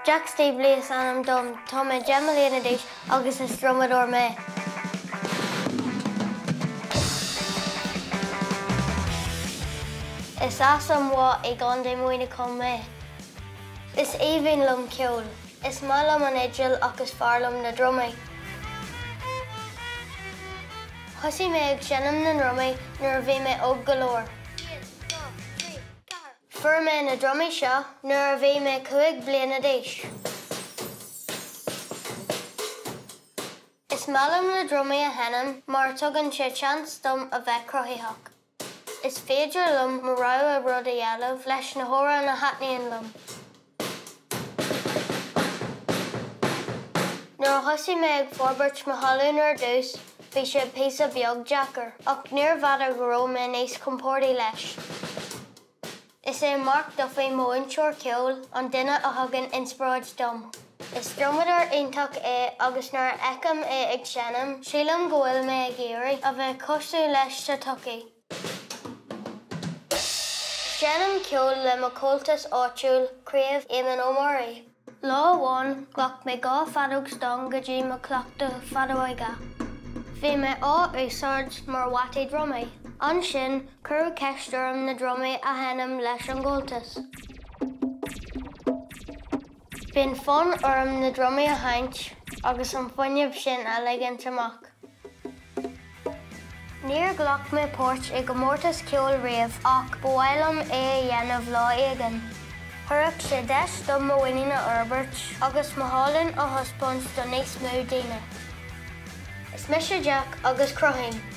Jack Staveley is ainm dom, tá mé 10 mbliana d'aois agus is drumadóir mé. Is as an Mhaigh i gContae Mhuineacháin mé. Is aoibhinn liom ceol. Is maith liom an fhidil ach is fearr liom na drumaí. Thosaigh mé ag seinm na ndrumaí nuair a bhí mé óg go leor. 1, 2, 3, 4. Fuair mé na drumaí seo nuair a bhí mé 5 bliana d'aois. Is maith liom na drumaí a sheinm mar tugann sé seans dom a bheith cruthaitheach. Is féidir liom mo rogha rud a dhéanamh leis na hamhráin a thaitníonn liom. Nuair a thosaigh mé ag forbairt mo thallann ar dtús, bhí sé píosa beag deacair, ach níorbh fhada go raibh mé níos compordaí leis. Is é Mark Duffy, mo mhúinteoir ceoil, an duine a thugann inspioráid dom. Is drumadóir iontach é agus nuair a fheicim é ag seinm, sílim go bhfuil mé ag iarraidh a bheith cosúil leis sa todhchaí. Seinnim ceol le mo chomhaltas áitiúil, Craobh Éamonn Ó Muirí. Lá amháin, ghlac mé 2 feadóg stáin go dtí mo chleachtadh feadóige. Bhí mé á úsáid mar bhataí drumaí. Ansin, cuireadh ceist orm na drumaí a sheinm leis an gcomhaltas. Bíonn fonn orm na drumaí a sheinnt agus an fuinneamh sin a ligint amach. Níor ghlac mé páirt i gcomórtas ceoil riamh ach ba mhaith liom é a dhéanamh lá éigin. Thabharfadh sé deis dom mo mhuinín a fhorbairt agus mo thallann a thaispeáint do níos mó daoine. Is mise Jack agus cruthaím!